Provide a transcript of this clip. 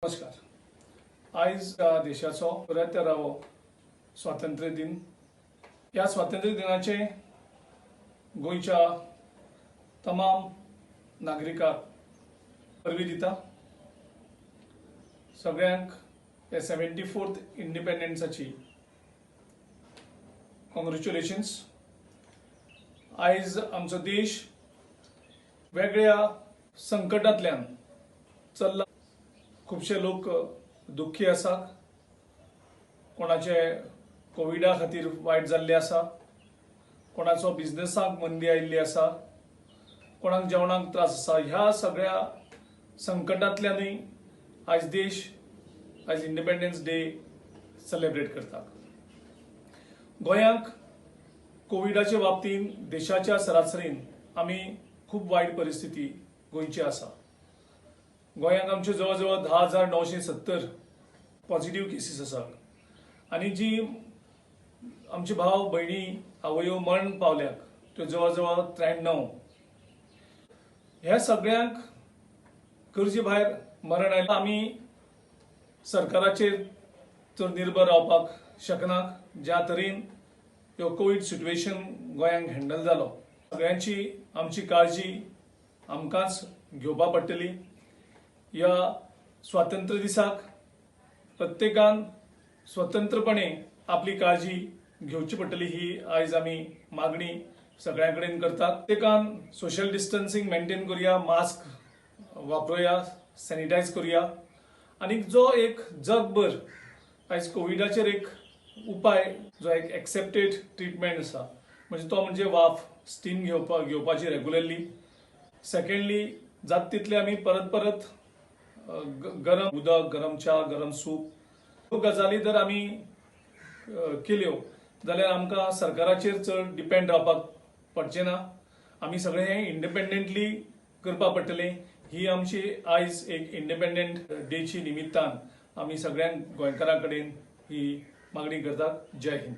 नमस्कार. आयज देशाचो 74वो स्वातंत्र्य दिन. ह्या स्वातंत्र्य दिनाचे गोंयच्या तमाम नागरिकांक परबीं दिता. सगळ्यांक ह्या 74th इंडिपेंडन्साची कॉंग्रेच्युलेशन्स. आयज आमचो देश वेगळ्या संकटांतल्यान चल्ला. खुबशे लोक दुख्खी आसात. कोणाचे कोविडा खातीर वायट जाल्ले आसा, कोणाचो बिजनसाक मंदी आयिल्ली आसा, कोणाक जेवणाक त्रास आसा. ह्या सगळ्या संकटांतल्यानूय आयज देश आयज इंडिपेंडन्स डे सेलेब्रेट करता. गोंयांक कोविडाच्या बाबतींत देशाच्या सरासरीन आमी खूब वायट परिस्थिती गोंयची आसा. गोंयांत आमच्यो जवळ जवळ 10,970 पॉझिटिव्ह केसीस आसात आनी जी आमचे भाव, भयणी, आवयो मरण पावल्यात त्यो जवळ जवळ 93. ह्या सगळ्यांक गरजे भायर मरण आयलां. आमी सरकाराचेर चड निर्भर रावपाक शकना. ज्या तरेन ह्यो कोवीड सिट्युएशन गोंयांक हँडल जालो, सगळ्यांची आमची काळजी आमकांच घेवपा पडटली. ह्या स्वातंत्र्य दिसाक प्रत्येकान स्वतंत्रपणे आपली काळजी घेवची पडटली, ही आयज आमी मागणी सगळ्यां कडेन करतात. प्रत्येकान सोशल डिस्टन्सिंग मेंटेन करुया, मास्क वापरुया, सॅनिटायज करुया आनी जो एक जगभर आयज कोविडाचेर एक उपाय, जो एक एक्सेप्टेड ट्रिटमेंट आसा, म्हणजे तो म्हणजे वाफ, स्टीम घेवपाची रेगुलरली. सेकंडली, जाता तितले आमी परत परत गरम उदक, गरम च्या, गरम सूप, ह्यो गजाली जर आमी केल्यो जाल्यार आमकां सरकाराचेर चड डिपेंड रावपाक पडचें ना. आमी सगळें हें इंडिपेंडंटली करपाक पडटलें. ही आमची आयज एक इंडिपेंडंट डेची निमित्तान आमी सगळ्यांक गोंयकारां कडेन ही मागणी करतात. जय हिंद.